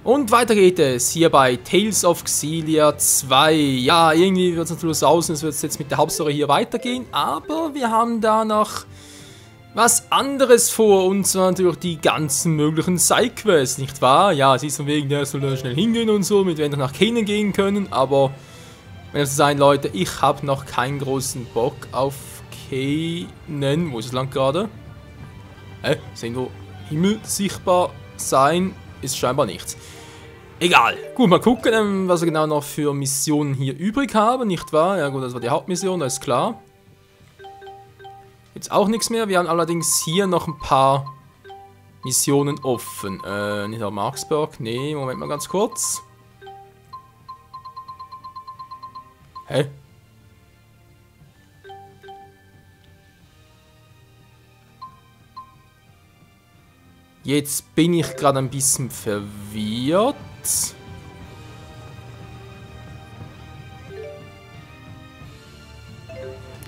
Und weiter geht es hier bei Tales of Xillia 2. Ja, irgendwie wird es natürlich so aus, als würde es jetzt mit der Hauptstory hier weitergehen. Aber wir haben da noch was anderes vor. Und zwar natürlich die ganzen möglichen Sidequests, nicht wahr? Ja, es ist von wegen, der soll da schnell hingehen und so, mit wir nach Kanan gehen können. Aber, wenn es sein, Leute, ich habe noch keinen großen Bock auf Kanan. Wo ist das Land gerade? Ist irgendwo Himmel sichtbar sein? Ist scheinbar nichts. Egal. Gut, mal gucken, was wir genau noch für Missionen hier übrig haben, nicht wahr? Ja gut, das war die Hauptmission, das ist klar. Jetzt auch nichts mehr. Wir haben allerdings hier noch ein paar Missionen offen. Nicht auf Marksburg. Nee, Moment mal ganz kurz. Hä? Jetzt bin ich gerade ein bisschen verwirrt.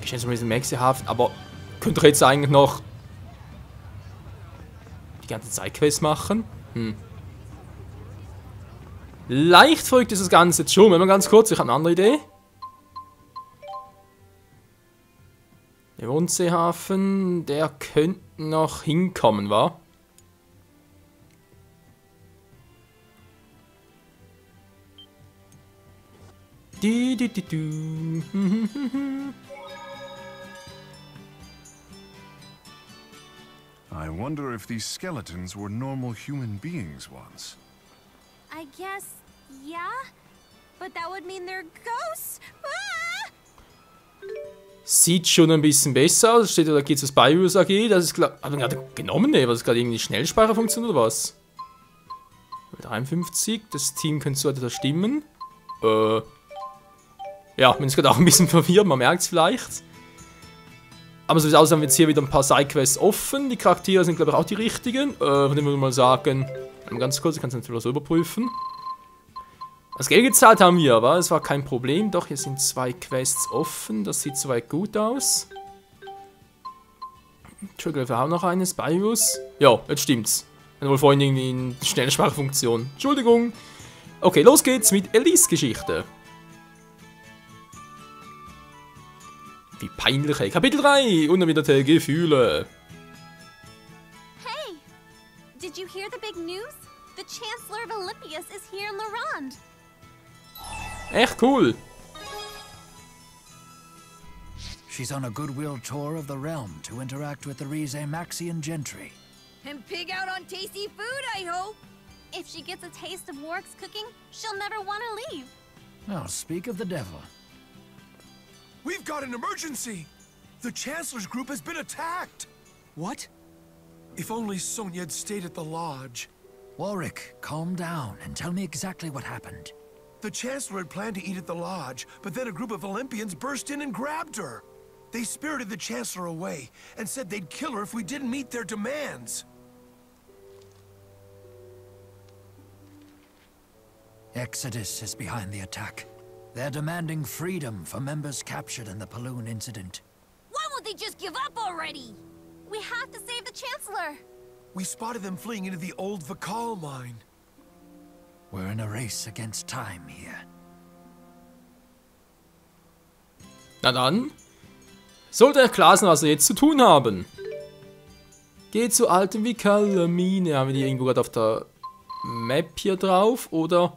Ich schätze mal, diesen Maxi-Haft, aber könnte ich jetzt eigentlich noch die ganze Sidequest machen? Leicht verrückt ist das Ganze jetzt schon. Wenn man ganz kurz, ich habe eine andere Idee. Der Wundseehafen, der könnte noch hinkommen, wa? I wonder if these skeletons were normal human beings once. I guess, yeah? But that would mean they're ghosts! Ah! Sieht schon ein bisschen besser aus. Steht da, geht es Bios AG. Das ist klar. Hat man gerade genommen, ne? Was ist gerade irgendwie Schnellspeicherfunktion oder was? 53. Das Team könnte so da stimmen. Ja, bin jetzt gerade auch ein bisschen verwirrt, man merkt es vielleicht. Aber so wie es aussieht, haben wir jetzt hier wieder ein paar Sidequests offen. Die Charaktere sind, glaube ich, auch die richtigen. Von denen würde ich mal sagen, ganz kurz, ich kann es natürlich so überprüfen. Das Geld gezahlt haben wir, aber es war kein Problem. Doch, hier sind 2 Quests offen. Das sieht soweit gut aus. Entschuldigung, wir haben noch eines. Bios. Ja, jetzt stimmt's. Dann wohl vorhin irgendwie eine Schnellsprachfunktion. Entschuldigung. Okay, los geht's mit Elise-Geschichte. Wie peinlich, ey. Kapitel 3. Unerwiderte Gefühle. Hey! Did you hear the big news? The Chancellor of Olympias is here in Lorand. Echt cool. She's on a goodwill tour of the realm to interact with the Rize Maxian gentry. And pig out on tasty food, I hope. If she gets a taste of Warwick's cooking, she'll never want to leave. Now, speak of the devil. We've got an emergency! The Chancellor's group has been attacked! What? If only Sonia had stayed at the lodge. Warwick, calm down and tell me exactly what happened. The Chancellor had planned to eat at the lodge, but then a group of Olympians burst in and grabbed her. They spirited the Chancellor away and said they'd kill her if we didn't meet their demands. Exodus is behind the attack. They're demanding freedom for members captured in the Paloon incident. Why won't they just give up already? We have to save the Chancellor. We spotted them fleeing into the old Vakal mine. We're in a race against time here. Na dann. Sollte euch klar sein, was wir jetzt zu tun haben. Geht zu alten Vikalamine. Haben wir die irgendwo gerade auf der Map hier drauf? Oder?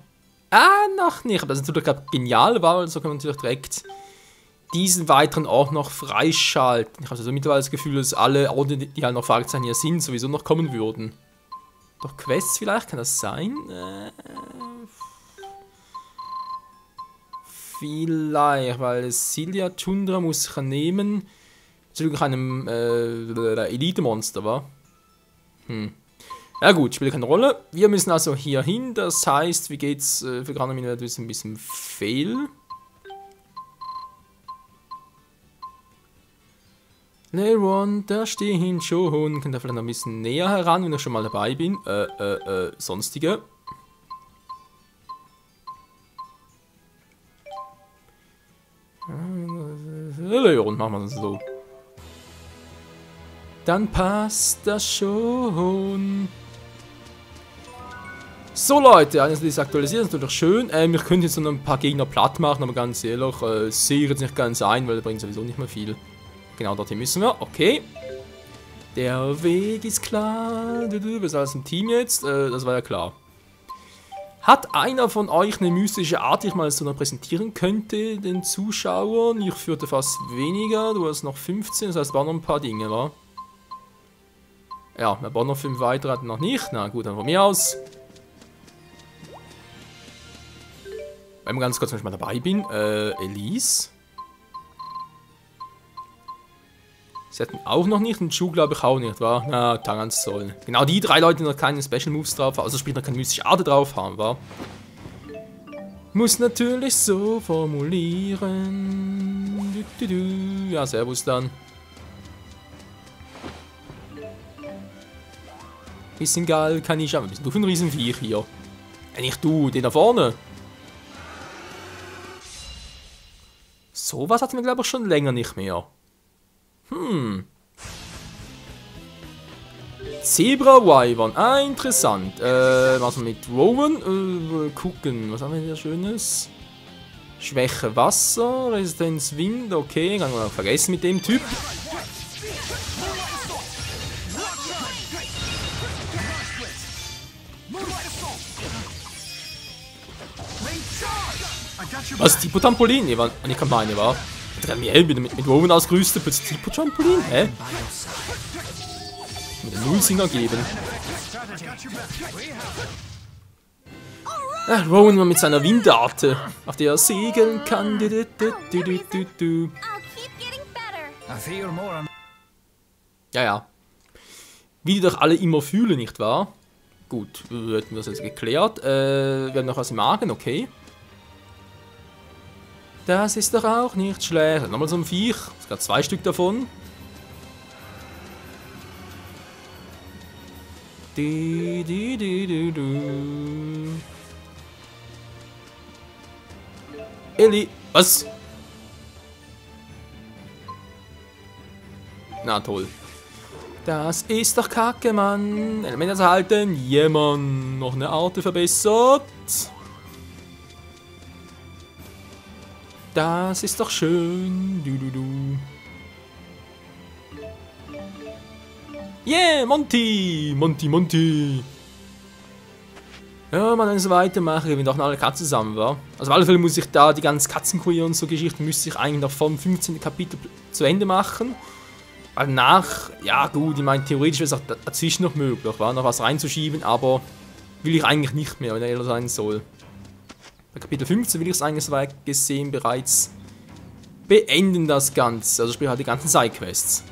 Ah, noch nicht. Aber das ist natürlich gerade genial war, weil so kann man natürlich direkt diesen weiteren Ort noch freischalten. Ich habe also mittlerweile das Gefühl, dass alle Orte, die halt noch Fragezeichen hier sind, sowieso noch kommen würden. Doch Quests vielleicht? Kann das sein? Vielleicht, weil Xillia Tundra muss ich nehmen. Zu einem Elite-Monster, wa? Ja gut, spielt keine Rolle. Wir müssen also hier hin. Das heißt, wie geht's für Granomine natürlich ein bisschen fehl. Leron, da stehen schon. Könnt ihr vielleicht noch ein bisschen näher heran, wenn ich schon mal dabei bin. Sonstige. Leron, machen wir das so. Dann passt das schon. So Leute, eines dieses aktualisieren ist natürlich schön. Wir können jetzt noch ein paar Gegner platt machen, aber ganz ehrlich, sehe ich jetzt nicht ganz ein, weil der bringt sowieso nicht mehr viel. Genau dorthin müssen wir, okay. Der Weg ist klar. Wir sind alles im Team jetzt, das war ja klar. Hat einer von euch eine mystische Art, die ich mal so noch präsentieren könnte, den Zuschauern? Ich führte fast weniger, du hast noch 15, das heißt, es waren noch ein paar Dinge, wa? Ja, wir bauen noch 5 weitere, hatten noch nicht. Na gut, dann von mir aus. Wenn ich ganz kurz mal dabei bin, Elise. Sie hatten auch noch nicht, und Ju glaube ich auch nicht, wa? Na, ganz sollen. Genau die 3 Leute, die noch keine Special Moves drauf haben, also sprich noch keine mystische Art drauf haben, wa? Muss natürlich so formulieren. Ja, servus dann. Bisschen geil, kann ich schauen. Was bist du für ein Riesenviech hier? Nicht du, den da vorne. Sowas hatten wir glaube ich schon länger nicht mehr. Zebra Wyvern. Ah, interessant. Was mit Rowan? Gucken. Was haben wir hier Schönes? Schwäche Wasser, Resistenz Wind. Okay, kann man auch vergessen mit dem Typ. Was? Tipo-Trampolin? Nee, ich kann meine, war. Ich hab mich mit Rowan ausgerüstet, plötzlich Tipo-Trampolin? Hä? Mit dem Nullsinger geben. Rowan mal mit seiner Windarte, auf der er segeln kann. Ja, ja. Wie die doch alle immer fühlen, nicht wahr? Gut, hätten wir das jetzt geklärt. Wir haben noch was im Magen, okay. Das ist doch auch nicht schlecht. Nochmal so ein Viech. Es gab 2 Stück davon. Ellie. Was? Na toll. Das ist doch kacke, Mann. Elemente erhalten. Jemand. Noch eine Art verbessert. Das ist doch schön. Yeah, Monty. Monty. Ja, man kann es weitermachen, wenn doch noch alle Katzen zusammen war. Also auf alle Fälle muss ich da die ganzen Katzenkurie und so Geschichten müsste ich eigentlich noch vom 15. Kapitel zu Ende machen. Weil nach, ja gut, ich meine, theoretisch wäre es auch dazwischen noch möglich, war noch was reinzuschieben, aber will ich eigentlich nicht mehr, wenn er ehrlich sein soll. Bei Kapitel 15 will ich es eigentlich so weit gesehen bereits beenden, das Ganze. Also sprich halt die ganzen Sidequests.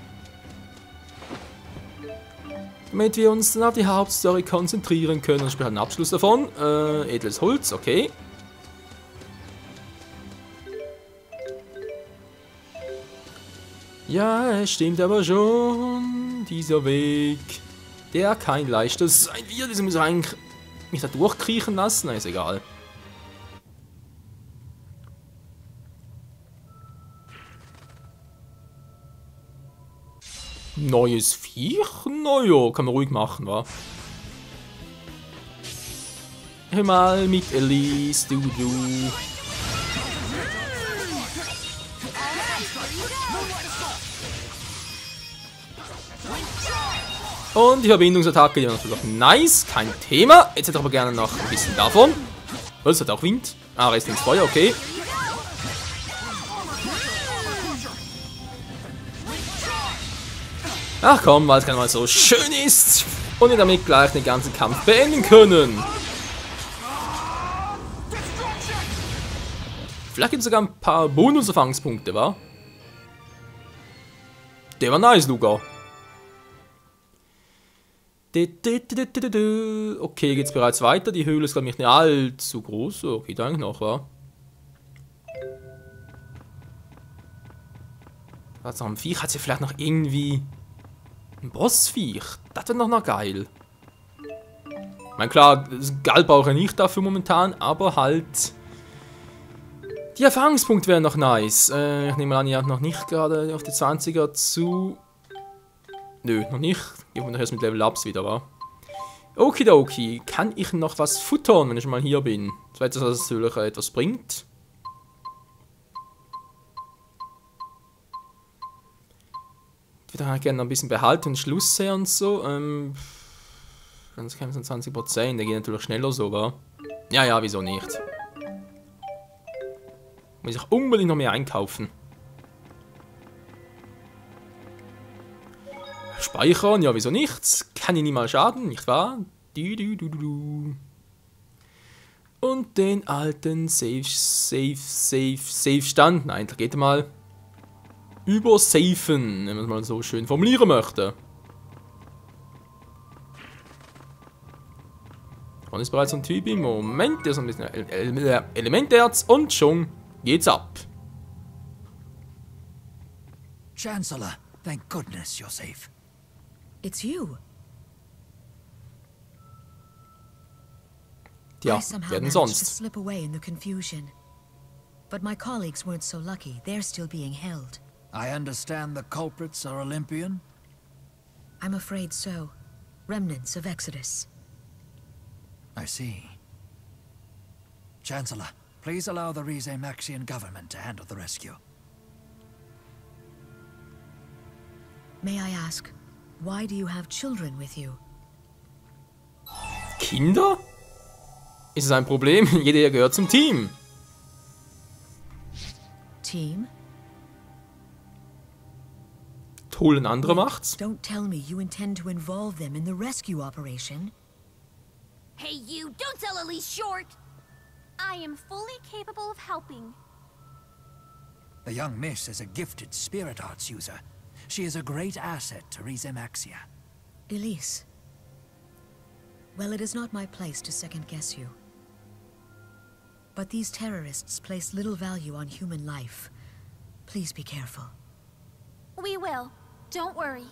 Damit wir uns dann auf die Hauptstory konzentrieren können. Also sprich halt einen Abschluss davon. Edles Holz, okay. Ja, es stimmt aber schon. Dieser Weg, der kein leichter sein wird. Das muss ich eigentlich mich da durchkriechen lassen. Na, ist egal. Neues Viech? Naja, kann man ruhig machen, wa? Hör mal mit Elise, du. Und die Verbindungsattacke, die war natürlich auch nice, kein Thema. Jetzt hätte ich aber gerne noch ein bisschen davon. Was, hat auch Wind? Ah, Rest ins Feuer, okay. Ach komm, weil es gerade mal so schön ist und wir damit gleich den ganzen Kampf beenden können. Vielleicht gibt es sogar ein paar Bonus-Erfahrungspunkte, wa? Der war nice, Luca. Okay, geht's bereits weiter. Die Höhle ist, glaube ich, nicht allzu groß. Okay, danke noch, wa? Was noch ein Viech? Hat sie vielleicht noch irgendwie ein Bossviech? Das wäre noch geil. Ich meine, klar, Geld brauche ich nicht dafür momentan, aber halt die Erfahrungspunkte wären noch nice. Ich nehme an, ihr habt noch nicht gerade auf die 20er zu. Nö, noch nicht. Gehen wir nachher erst mit Level Ups wieder, wa? Okidoki, kann ich noch was futtern, wenn ich mal hier bin? Ich weiß, dass das natürlich etwas bringt. Ich würde halt gerne noch ein bisschen behalten und Schluss sehen und so. Ganz 20%, der geht natürlich schneller so, wa? Ja, ja, wieso nicht? Muss ich unbedingt noch mehr einkaufen. Speichern, ja, wieso nicht? Kann ich nie mal schaden, nicht wahr? Und den alten Save-Stand. Nein, da geht mal übersafen, wenn man es mal so schön formulieren möchte. Und ist bereits ein Typ im Moment, der ist ein bisschen Elementerz und schon geht's ab. Chancellor, thank goodness you're safe. It's you. Ja, I somehow werden managed to sonst. slip away in the confusion. But my colleagues weren't so lucky. They're still being held. I understand the culprits are Olympian? I'm afraid so. Remnants of Exodus. I see. Chancellor, please allow the Rize Maxian government to handle the rescue. May I ask, why do you have children with you? Kinder? Ist es ein Problem? Jeder gehört zum Team. Team? Holen andere macht's. Don't tell me you intend to involve them in the rescue operation. Hey, you, don't sell Elise short! I am fully capable of helping. The young miss is a gifted spirit arts user. She is a great asset to Rize Maxia. Elise. Well, it is not my place to second-guess you. But these terrorists place little value on human life. Please be careful. We will. Don't worry.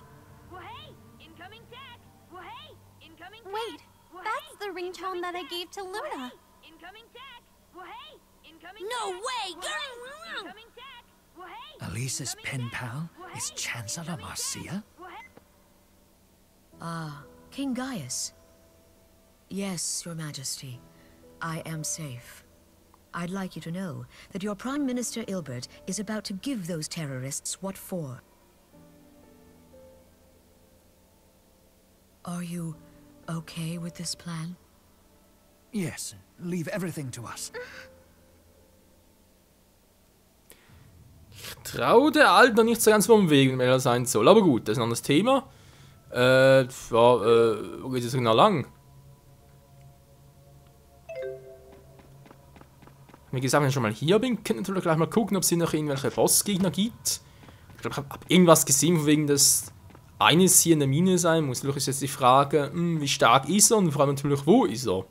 Wait! Incoming tech! Wait! Incoming tech! Wait, that's the ringtone that I gave to Luna. Incoming tech! Wait! Incoming no way! Incoming tech! Wait! Elise's pen pal is Chancellor Marcia? Ah, King Gaius. Yes, Your Majesty. I am safe. I'd like you to know that your Prime Minister Ilbert is about to give those terrorists what for. Are you okay with this plan? Yes, leave everything to us. Ich traue der Alten noch nicht so ganz vom Weg, wenn er sein soll. Aber gut, das ist ein anderes Thema. Wo geht es genau lang? Wie gesagt, wenn ich schon mal hier bin, könnt ihr natürlich gleich mal gucken, ob es hier noch irgendwelche Bossgegner gibt. Ich glaube, ich habe irgendwas gesehen, von wegen des eines hier in der Mine sein muss. Natürlich ist jetzt die Frage, wie stark ist er und vor allem natürlich, wo ist er?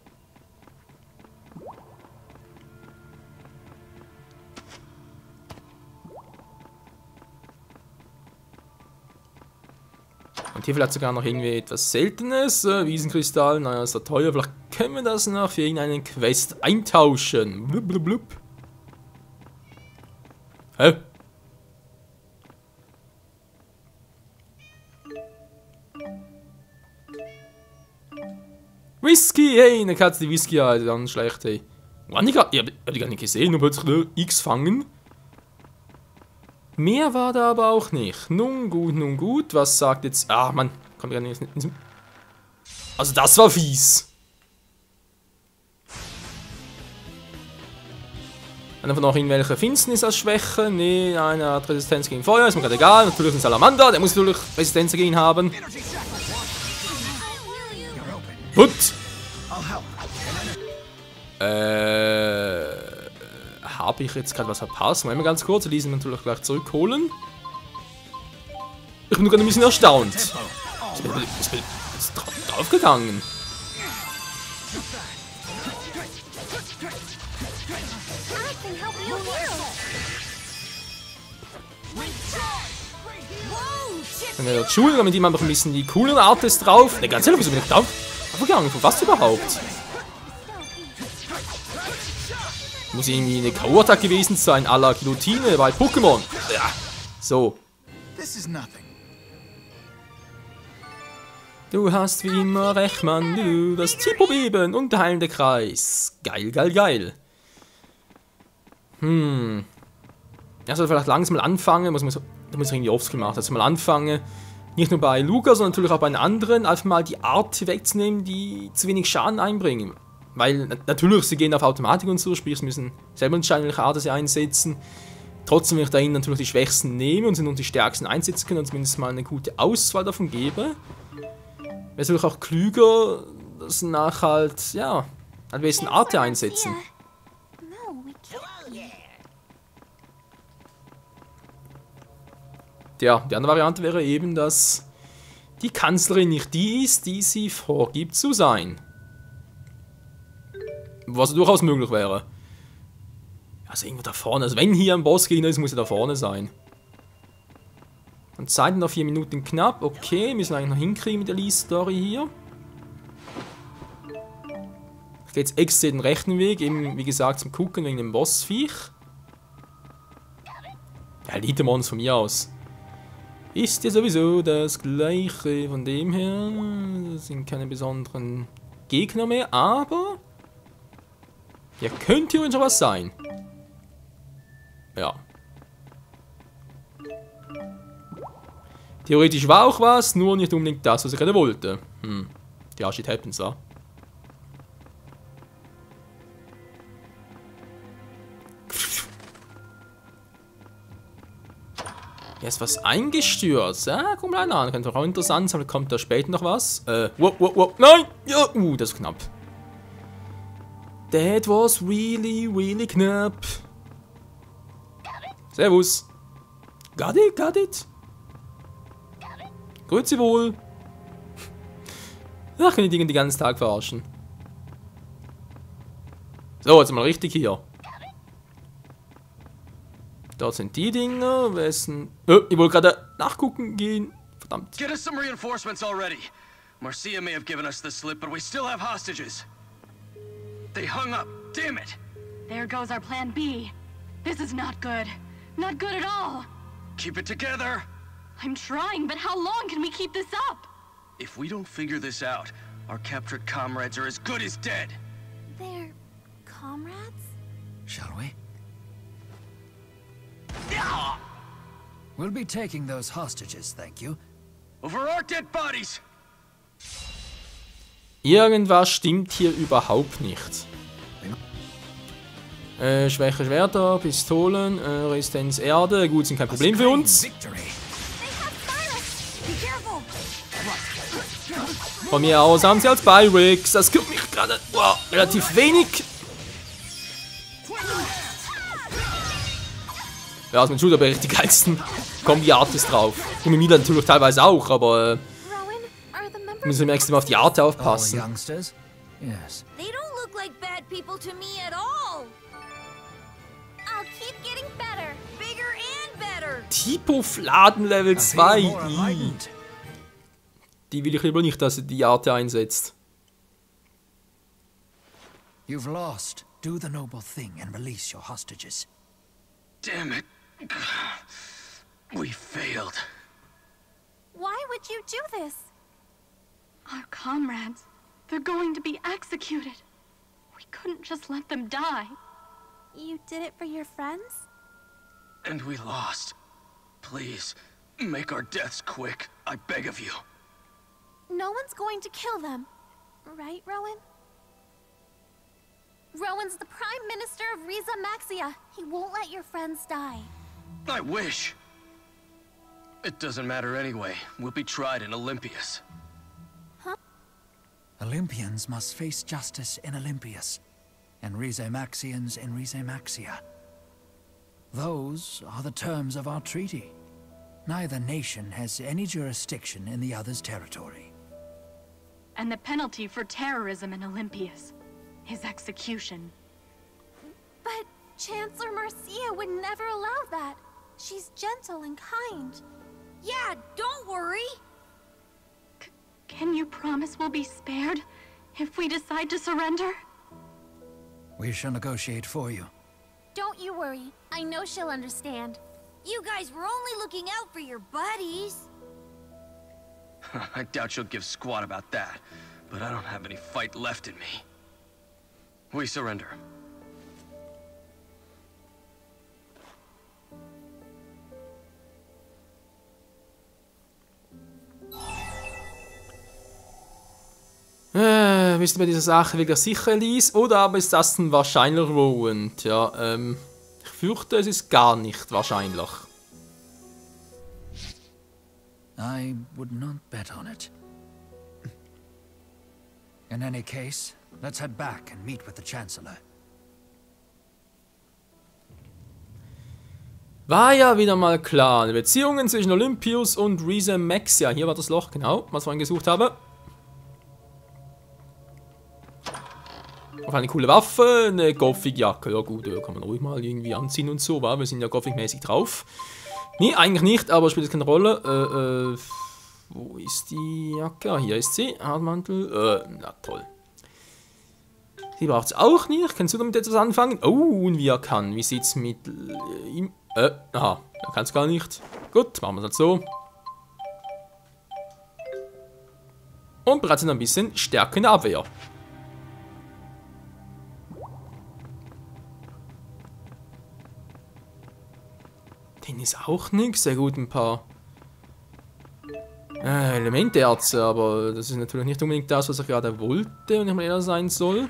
Und hier vielleicht sogar noch irgendwie etwas Seltenes. Wiesenkristall, naja, ist ja teuer. Vielleicht können wir das noch für irgendeinen Quest eintauschen. Blub, blub, blub. Hä? Whisky, hey, eine Katze, die Whisky hat, dann schlecht, hey. Ich hab die gar nicht gesehen, nur plötzlich X fangen. Mehr war da aber auch nicht. Nun gut, was sagt jetzt... Ah, Mann, kommt gar nicht... Also das war fies. Dann einfach noch irgendwelche Finsternis als Schwäche. Nee, eine hat Resistenz gegen Feuer, ist mir gerade egal. Natürlich ein Salamander, der muss natürlich Resistenz dagegen haben. Gut. Habe ich jetzt gerade was verpasst? Mal ganz kurz, wir diesen natürlich gleich zurückholen. Ich bin nur gerade ein bisschen erstaunt. Ich bin draufgegangen. Dann wäre der Schule, mit ihm einfach ein bisschen die coolen Artes drauf. Ne, ganz ehrlich, wieso bin ich draufgegangen? Von was überhaupt? Muss irgendwie eine K.O.-Attacke gewesen sein, à la Guillotine bei Pokémon. Ja, so. Du hast wie immer recht, Mann, du. Das Tipo-Beben und der heilende Kreis. Geil, geil, geil. Ja, soll vielleicht langsam mal anfangen. Da muss ich irgendwie offscreen machen. Also mal anfangen. Nicht nur bei Luca, sondern natürlich auch bei den anderen. Einfach mal die Art wegzunehmen, die zu wenig Schaden einbringen. Weil natürlich, sie gehen auf Automatik und so. Sprich, sie müssen selber entscheiden, welche Art sie einsetzen. Trotzdem will ich dahin natürlich die Schwächsten nehmen und sie nur die Stärksten einsetzen können. Und zumindest mal eine gute Auswahl davon gebe. Wäre es natürlich auch klüger, dass nach halt, ja, ein bisschen Art einsetzen. No, we can't. Ja, die andere Variante wäre eben, dass die Kanzlerin nicht die ist, die sie vorgibt zu sein. Was durchaus möglich wäre. Also irgendwo da vorne. Also wenn hier ein Bossgegner ist, muss er da vorne sein. Und Zeit noch 4 Minuten knapp. Okay, müssen wir eigentlich noch hinkriegen mit der Lee-Story hier. Ich gehe jetzt extra den rechten Weg, eben wie gesagt zum Gucken wegen dem Bossviech. Ja, Elite-Mons von mir aus. Ist ja sowieso das gleiche, von dem her. Das sind keine besonderen Gegner mehr, aber hier könnte übrigens schon was sein. Ja. Theoretisch war auch was, nur nicht unbedingt das, was ich gerade wollte. Ja, shit happens, ja. Hier ist was eingestürzt. Ja, komm mal an. Könnte auch interessant sein. Kommt da später noch was? Wow. Nein! Ja, das ist knapp. That was really knapp. Servus. Got it. Grüezi wohl. Ach, kann ich den ganzen Tag verarschen. So, jetzt mal richtig hier. Dort sind die Dinger. Wessen. Ich wollte gerade nachgucken gehen. Verdammt. Get us some reinforcements already. Marcia may have given us the slip, but we still have hostages. They hung up. Damn it. There goes our plan B. This is not good. Not good at all. Keep it together. I'm trying, but how long can we keep this up? If we don't figure this out, our captured comrades are as good as dead. They're comrades? Shall we? We'll be taking those hostages, thank you. Over our dead bodies. Irgendwas stimmt hier überhaupt nicht. Schwäche Schwerter, Pistolen, Resistenz Erde. Gut, sind kein Problem für uns. Von mir aus haben sie als Pyrex. Das gibt mich gerade relativ wenig. Ja, ist mein Shooter aber die geilsten Kombi-Artes drauf. Und mit mir natürlich teilweise auch, aber müssen wir extrem auf die Art aufpassen. Youngsters? Yes. They don't look like bad people to me at all. I'll keep getting better, bigger and better. Tipo-Fladen Level 2. Die will ich lieber nicht, dass sie die Art einsetzt. You've lost. Do the noble thing and release your hostages. Damn it. We failed. Why would you do this? Our comrades. They're going to be executed. We couldn't just let them die. You did it for your friends? And we lost. Please, make our deaths quick. I beg of you. No one's going to kill them. Right, Rowan? Rowan's the Prime Minister of Riza Maxia. He won't let your friends die. I wish. It doesn't matter anyway. We'll be tried in Olympias. Olympians must face justice in Olympias, and Rize-Maxians in Rize-Maxia. Those are the terms of our treaty. Neither nation has any jurisdiction in the other's territory. And the penalty for terrorism in Olympias is execution. But Chancellor Marcia would never allow that. She's gentle and kind. Yeah, don't worry. Can you promise we'll be spared if we decide to surrender? We shall negotiate for you. Don't you worry. I know she'll understand. You guys were only looking out for your buddies. I doubt she'll give squat about that, but I don't have any fight left in me. We surrender. Bist du bei dieser Sache wirklich sicher, Elise? Oder aber ist das ein wahrscheinlicher Rowan? Tja, ich fürchte, es ist gar nicht wahrscheinlich. I would not bet on it. In any case, let's head back and meet with the Chancellor. War ja wieder mal klar. Die Beziehungen zwischen Olympius und Rize Maxia. Hier war das Loch, genau, was ich vorhin gesucht habe. Auch eine coole Waffe, eine Gothic-Jacke. Ja gut, kann man ruhig mal irgendwie anziehen und so, wa? Wir sind ja Gothic-mäßig drauf. Nee, eigentlich nicht, aber spielt keine Rolle. Wo ist die Jacke? Ah, hier ist sie. Hartmantel. Na toll. Die braucht es auch nicht. Kannst du damit etwas anfangen? Oh, und wie er kann. Wie sieht's mit ihm? Aha, er kann es gar nicht. Gut, machen wir es halt so. Und bereits noch ein bisschen Stärke in der Abwehr. Den ist auch nichts. Sehr gut, ein paar Elementerze, aber das ist natürlich nicht unbedingt das, was ich gerade wollte, wenn ich mal eher sein soll.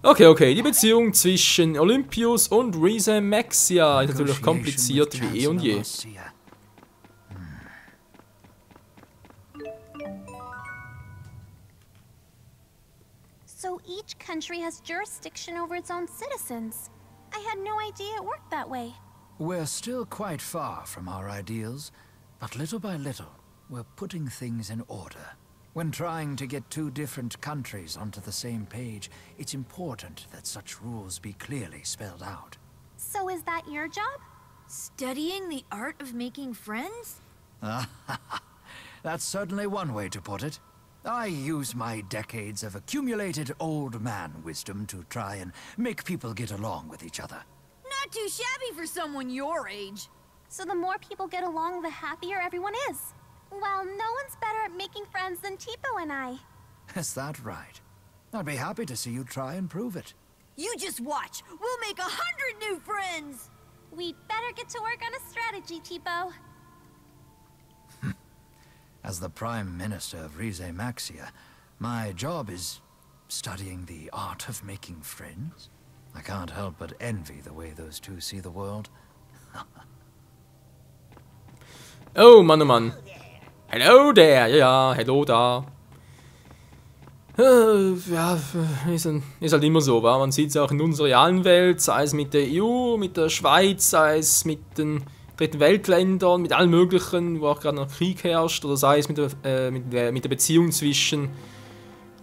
Okay, die Beziehung zwischen Olympius und Rize Maxia ist natürlich kompliziert wie eh und je. So each country has jurisdiction over its own citizens. I had no idea it worked that way. We're still quite far from our ideals, but little by little, we're putting things in order. When trying to get two different countries onto the same page, it's important that such rules be clearly spelled out. So is that your job? Studying the art of making friends? That's certainly one way to put it. I use my decades of accumulated old man wisdom to try and make people get along with each other. Not too shabby for someone your age. So the more people get along, the happier everyone is. Well, no one's better at making friends than Tipo and I. Is that right? I'd be happy to see you try and prove it. You just watch. We'll make 100 new friends. We'd better get to work on a strategy, Tipo. As the Prime Minister of Rize Maxia, my job is studying the art of making friends. I can't help but envy the way those two see the world. Oh Mann, oh Mann. Hello there, ja, hello da. Ja, ist halt immer so, wa? Man sieht es auch in unserer realen Welt, sei es mit der EU, mit der Schweiz, sei es mit den Dritten Weltländern, mit allen möglichen, wo auch gerade noch Krieg herrscht, oder sei es mit der Beziehung zwischen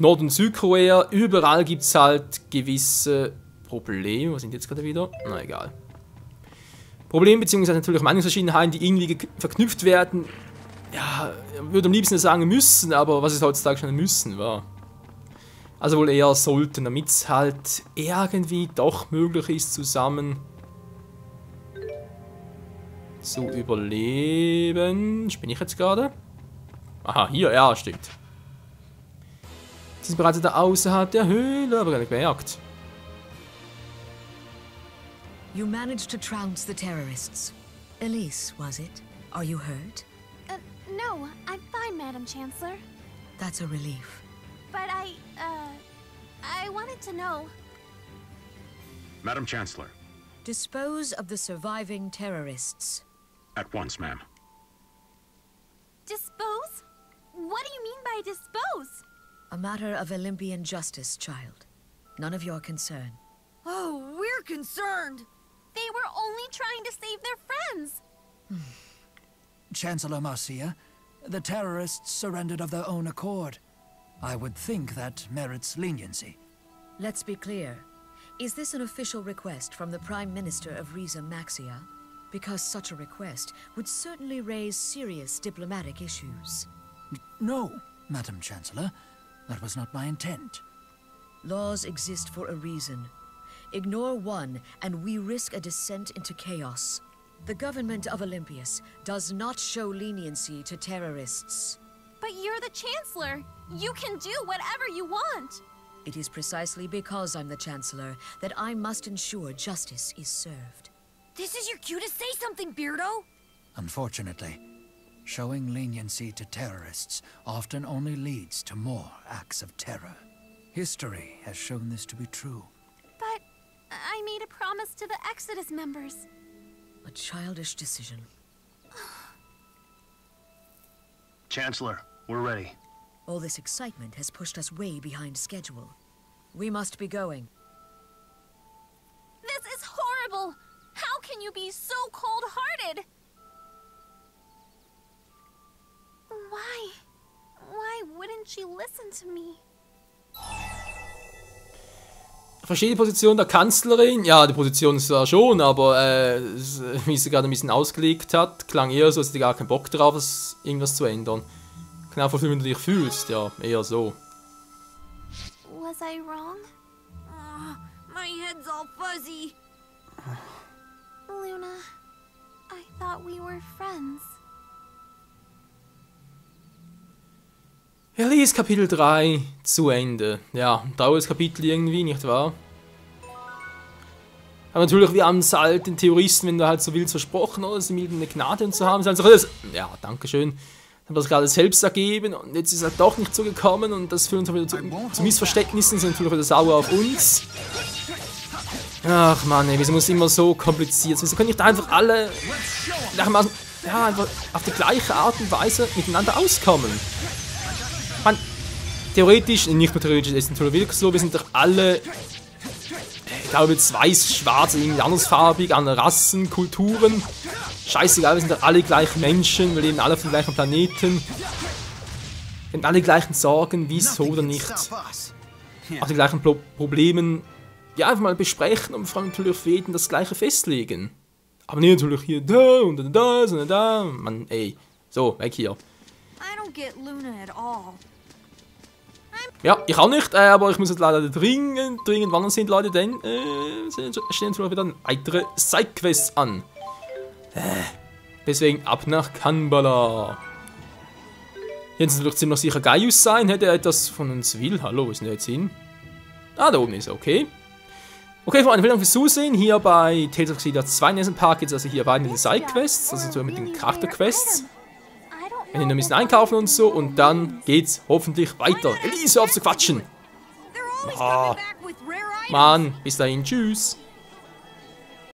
Nord- und Südkorea. Überall gibt es halt gewisse Probleme. Was sind jetzt gerade wieder? Na egal. Probleme beziehungsweise natürlich Meinungsverschiedenheiten, die irgendwie verknüpft werden. Ja, ich würde am liebsten sagen müssen, aber was ist heutzutage schon ein Müssen, war? Also wohl eher sollten, damit es halt irgendwie doch möglich ist, zusammen zu überleben. Bin ich jetzt gerade? Aha, hier, ja, stimmt. Die sind bereits da außerhalb der Höhle, aber gar nicht bemerkt. You managed to trounce the terrorists. Elise, was it? Are you hurt? No, I'm fine, Madam Chancellor. That's a relief. But I wanted to know. Madam Chancellor. Dispose of the surviving terrorists. At once, ma'am. Dispose? What do you mean by dispose? A matter of Olympian justice, child. None of your concern. Oh, we're concerned. They were only trying to save their friends. Chancellor Marcia, the terrorists surrendered of their own accord. I would think that merits leniency. Let's be clear. Is this an official request from the Prime Minister of Rize Maxia? Because such a request would certainly raise serious diplomatic issues. No, Madam Chancellor. That was not my intent. Laws exist for a reason. Ignore one, and we risk a descent into chaos. The government of Olympias does not show leniency to terrorists. But you're the Chancellor. You can do whatever you want. It is precisely because I'm the Chancellor that I must ensure justice is served. This is your cue to say something, Beardo. Unfortunately, showing leniency to terrorists often only leads to more acts of terror. History has shown this to be true. But I made a promise to the Exodus members. A childish decision. Chancellor, we're ready. All this excitement has pushed us way behind schedule. We must be going. This is horrible! How can you be so cold-hearted? Why wouldn't she listen to me? Verschiedene Positionen der Kanzlerin. Ja, die Position ist zwar schon, aber wie sie gerade ein bisschen ausgelegt hat, klang eher so, als hätte sie gar keinen Bock drauf, irgendwas zu ändern. Genau, wie du dich fühlst, ja, eher so. Was I wrong? My head's all fuzzy. Luna, I thought we were friends. Er liest Kapitel 3 zu Ende. Ja, ein trauriges Kapitel irgendwie, nicht wahr? Aber natürlich, wir haben es halt den Theoristen, wenn du halt so willst, versprochen, oder? Sie milden eine Gnade und so haben sie halt so alles. Ja, danke schön. Haben das gerade selbst ergeben und jetzt ist es halt doch nicht so gekommen und das führt uns wieder zu Missverständnissen, sind natürlich wieder sauer auf uns. Ach Mann, ey, wieso muss es immer so kompliziert sein? Wieso können nicht einfach alle ja, einfach auf die gleiche Art und Weise miteinander auskommen? Man, theoretisch, nicht nur theoretisch, es ist natürlich wirklich so, wir sind doch alle, ich glaube jetzt weiß, schwarz, irgendwie andersfarbig, andere Rassen, Kulturen. Scheißegal, wir sind doch alle gleich Menschen, wir leben alle auf dem gleichen Planeten. Wir haben alle die gleichen Sorgen, wieso oder nicht. Auch die gleichen Problemen, ja, einfach mal besprechen und vor allem natürlich auf jeden das gleiche festlegen. Aber nicht natürlich hier da und da, sondern da. Mann, ey. So, weg hier. I don't get Luna at all. Ja, ich auch nicht, aber ich muss jetzt leider dringend wandern sind, Leute, denn stehen schon wieder weitere Sidequests an. Deswegen ab nach Kanbala. Jetzt wird ziemlich sicher Gaius sein, hätte er etwas von uns will. Hallo, wo ist denn der jetzt hin? Ah, da oben ist er, okay. Okay, Freunde, vielen Dank fürs Zusehen. Hier bei Tales of Xillia 2 Nelson Park geht es also hier weiter mit den Sidequests, also mit den Charakterquests. Wir können ein bisschen einkaufen und so und dann geht's hoffentlich weiter. Elise, auf zu quatschen! Oh. Mann, bis dahin, tschüss!